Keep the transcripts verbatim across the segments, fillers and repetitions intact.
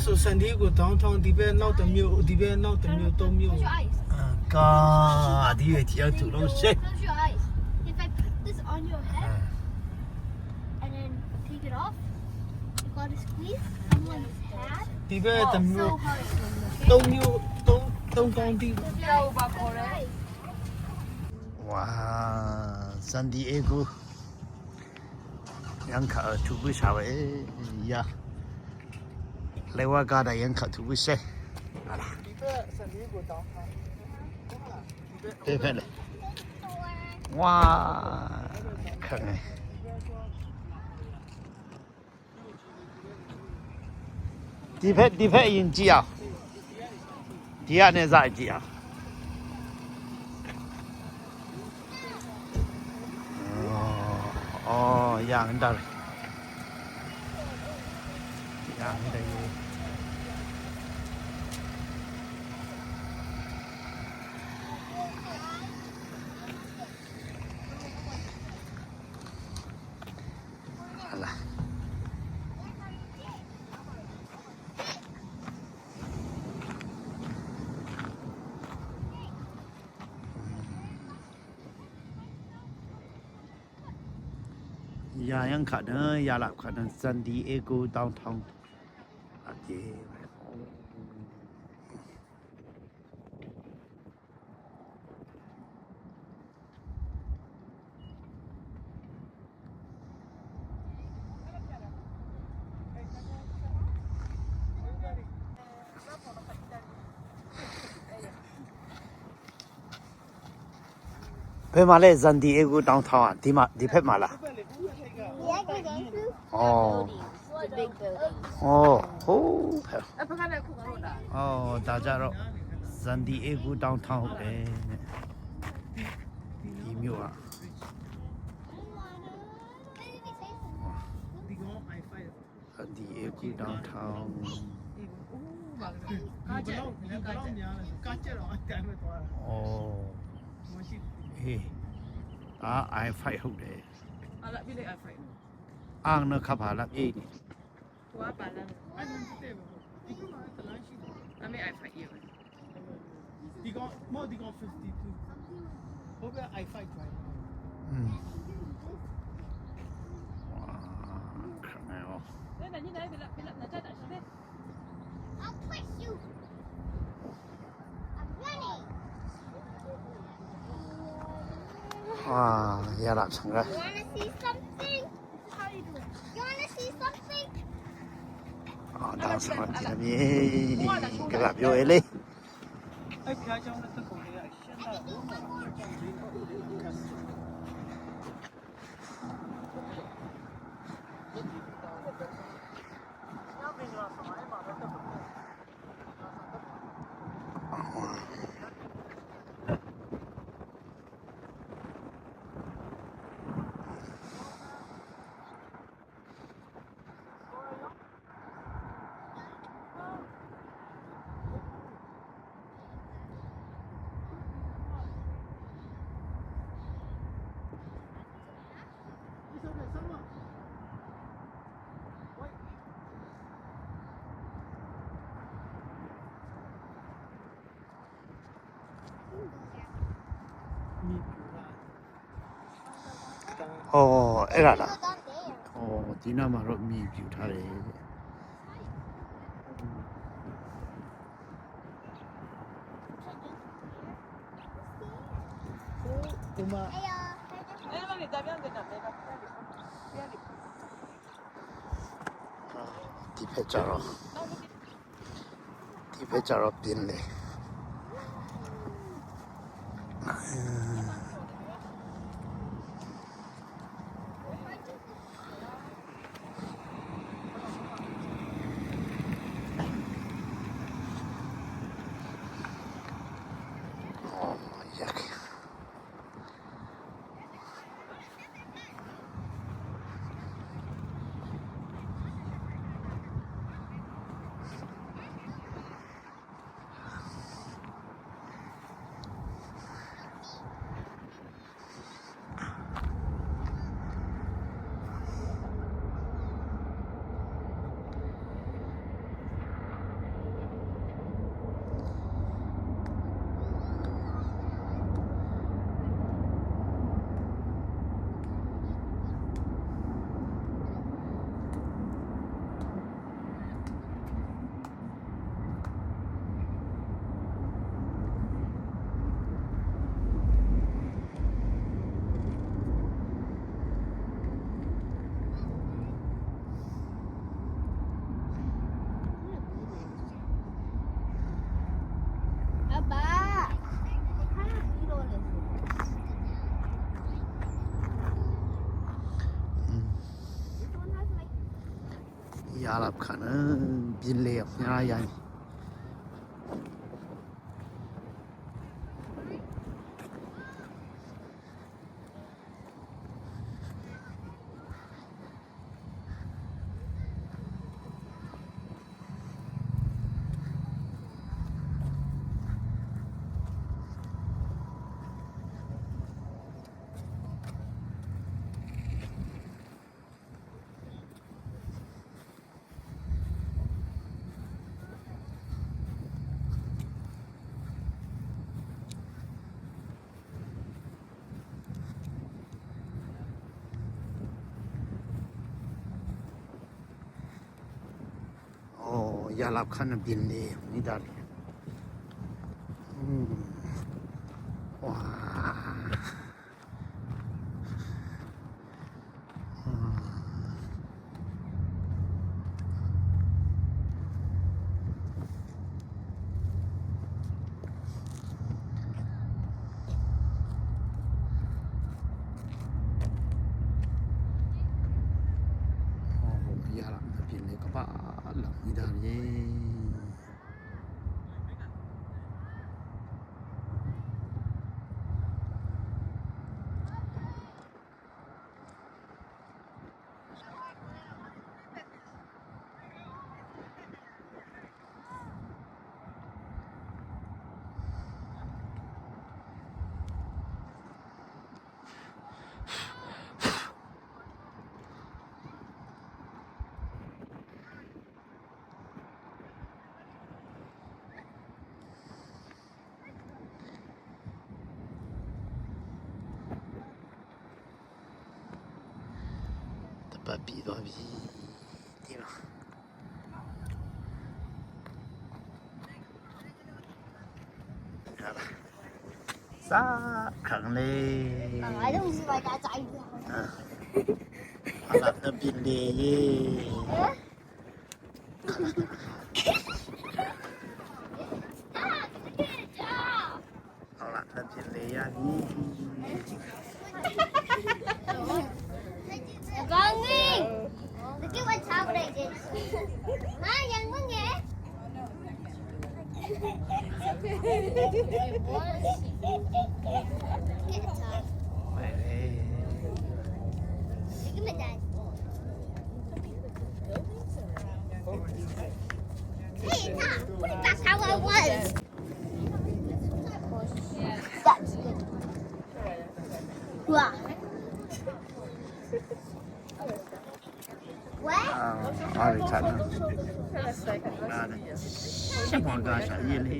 ဆို San Diego downtown ဒီဘက်နောက်တစ်မြို့ ဒီဘက်နောက်တစ်မြို့ သုံးမြို့ Close your eyes. အာ ကဒီရဲ့ထီအောင်ထူလို့ရှေ့ Close your eyes. If I put this on your head and then take it off, you gotta squeeze. I'm gonna pad. ဒီဘက်တစ်မြို့ So hard. သုံးမြို့ သုံးသုံးကောင်းဒီ Wow, San Diego. ယံခါထူပူရှာဝဲယလဲဝါကဒါယံခါထူပူရှဲ ဒီဘက် San Diego downtown. ဒီဘက် ဒီဘက်လေ ဝါ ခါနေ ဒီဘက် ဒီဘက်အရင်ကြည့်အောင် ဒီကနေစကြည့်အောင် อ๋อ อ๋อ อย่างนั้นได้ อย่างนั้นได้ ယႃႇယင်းၶႃႈၼႃႇ ယႃႇလၢပ်ႈၶႃႈၼႃႇ San Diego downtown ဢၵ်ႉၵေႇဝႆႉ။ ဖဲမႃးလႄႈ San Diego downtown ဢႃႈ တီႈမႃး တီႈၽႅတ်ႈမႃးလႃႈ။ ဢေႃႈ ဢေႃႈ ႁူဝ်း ၽႅတ်ႈ ဢေႃႈ တႃႇၸႃႉတေႃႈ San Diego downtown ဢေႃႈ တီႈမဵဝ်းဢႃႈ။ San Diego downtown. โอ้ เฮ้ย อ่า ไอไฟ ဟုတ်တယ် อ่างเนอะครับ หาลักเอง ဒီကောင် မဟုတ် ဒီကောင် fifty-two ဟိုဘက် i five driver อืม ว้าว ครับ I'll push you. I'm running. ว้าว ရလာပြီ You wanna see something? This is how you do it. You wanna see something? အာ ဒါဆိုတော့ ဒီနေ့ ကလာပြောလေ အဲ့ဘုရားကျောင်းနဲ့ တက်ကုန်လေးက ရှင်းတာ อ๋อ အဲ့ဒါလား။ อ๋อ ဒီနားမှာတော့ မြေပြူထားတယ်။ ဒီမှာ ဒီဘက်ကျတော့ ဒီဘက်ကျတော့ ပြင်းတယ်။ Yalap kaq nø binle yap nyara yani. Ò, yalap kaq nø binle ni dali. Hmm. Wa. Hmm. Ò, yalap nø binle kvbaq laq ni dali. Taq pà bì dv̀ng bì. Dì mà. Saq kàngle. Oh, I don't see my dad's eyebrow. Vlaq dvbìnle ye. Huh? Vlaq dvbìnle ya ni. Banging. Look at what Tom did. Ma, yang mưng ye. Get Tom. Look at my dad. Hey, Tom, put it back how I was. That's good. Wow. What? Ò, rì taq nø. Shvbong gà shaq yele.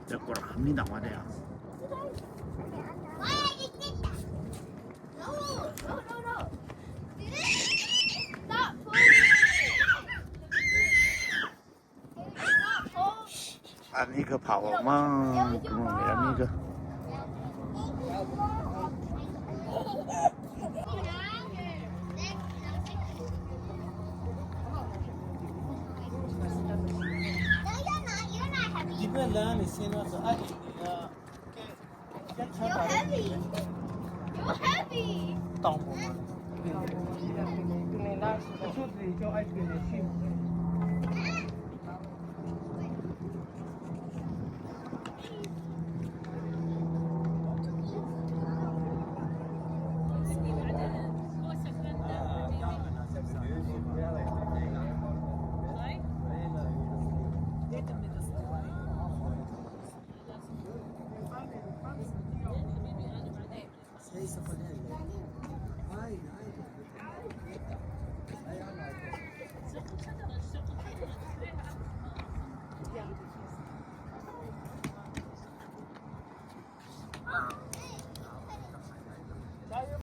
Dvgor hmni dvng wa dvya. Ani gø pà wà ma. Gø mø ani gø. You're heavy. You're heavy.